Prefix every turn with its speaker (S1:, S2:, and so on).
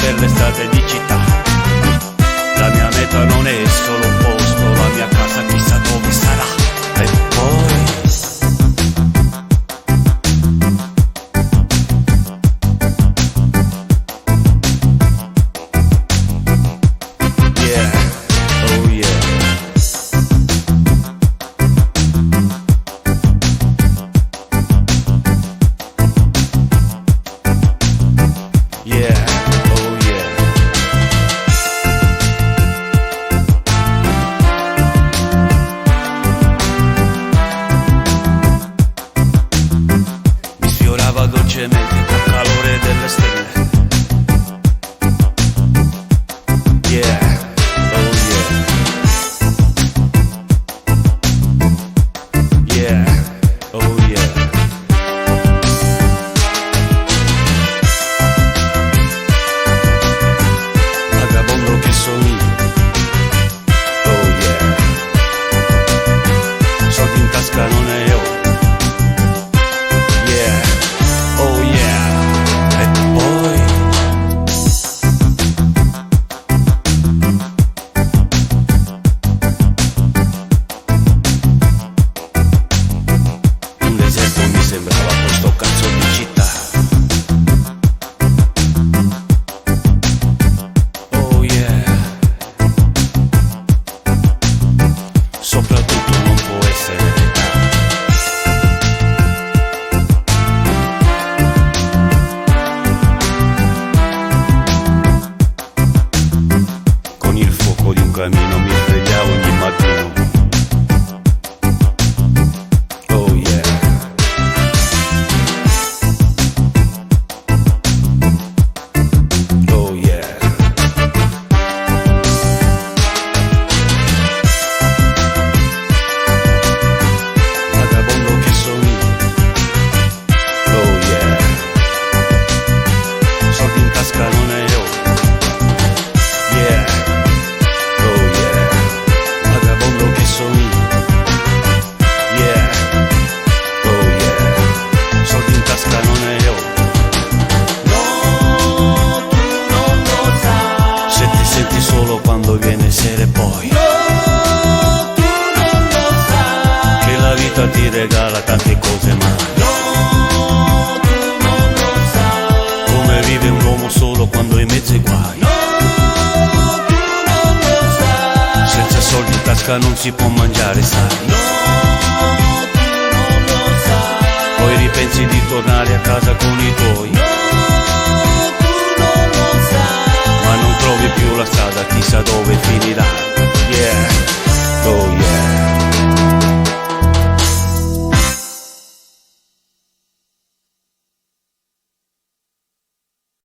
S1: per le strade di città. La mia meta non è solo un posto, la mia casa chissà dove sarà. E poi. Yeah, oh yeah. Yeah, oh yeah. Mi sfiorava dolcemente col calore delle stelle. Yeah, oh yeah. Yeah, oh yeah. Vagabondo che sono io. Oh yeah. Soldi in tasca non ne ho. Yeah, oh yeah. E poi. Un deserto mi sembrava questo cazzo di città. Oh yeah. Soprattutto non può essere l'età. Con il fuoco di un camino mi svegliavo ogni mattino. Oh yeah. Oh yeah. Vagabondo che sono io. Oh yeah. Soldi in tasca non ne ho. Yeah. Oh yeah. Vagabondo che sono io. Yeah. Oh yeah. Soldi in tasca non ne ho.
S2: No, tu non lo sai.
S1: Se ti senti solo quando viene sera e poi
S2: No, tu non lo sai.
S1: che la vita ti regala tante cose, ma
S2: No, tu non lo sai.
S1: come vive un uomo solo quando è in mezzo ai guai?
S2: No, tu non lo sai.
S1: Senza soldi in tasca non si può mangiare, sai.
S2: No, tu non lo sai.
S1: Poi ripensi di tornare a casa con i tuoi.
S2: No,